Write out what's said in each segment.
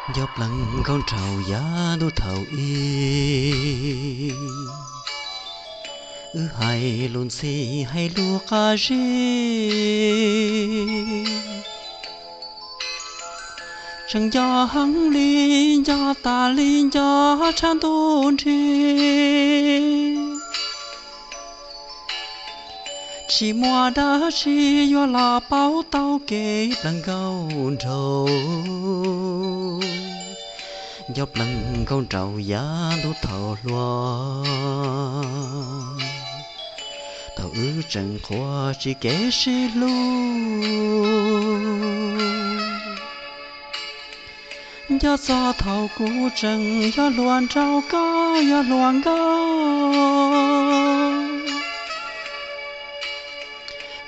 Nco plees nkauj nraug yav ntuj thaum ub, wb hais lus ntxhi hais lus qab zib, tseem nco heev li, nco tas li nco tshaj ntuj nrig. Tsis muaj dab tsi yuav los pauv tau kev plees nkauj nraug, nco plees nkauj nraug yav ntuj thaum hluas, thaum wb tseem qhuas tsis kev sib hlub. Nco txog thaum kuv tseem yog hluas nraug koj yog hluas nkauj,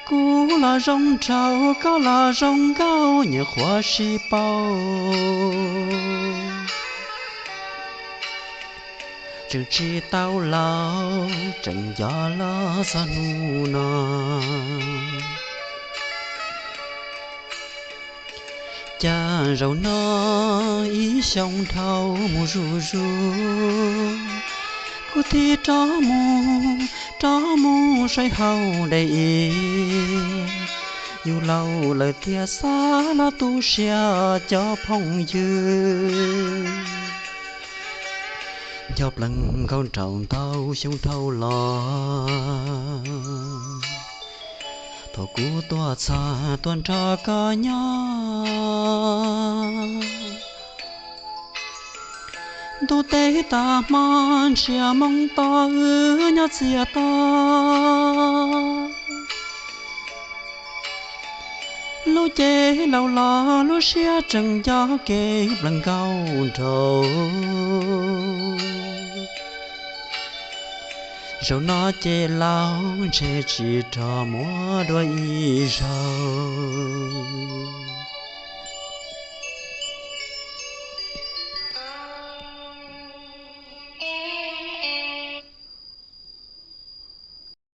kuv los zoo nraug koj los zoo nkauj nyias qhuas sib paub. Tseem tsis tau laus tseem nco los txog hnub no. Cas zaum no ib xyoo dhau mus zuj zus, kuv thiaj rov mus, rov mus saib hauv daim ib. Yus laus lawm thiaj xav los tu siab cov phooj ywg. Nco plees nkauj nraug ntau xyoo dhau los, thaum kuv tuaj txog tuaj nrog koj nyob. Ntuj teb tas hmo ntsiag moo to wb nyob txias to. Lub cev laus los lub siab tseem nco kev plees nkauj nraug. Zaum no ces laus ntshe tsis rov muab dua ib zaug.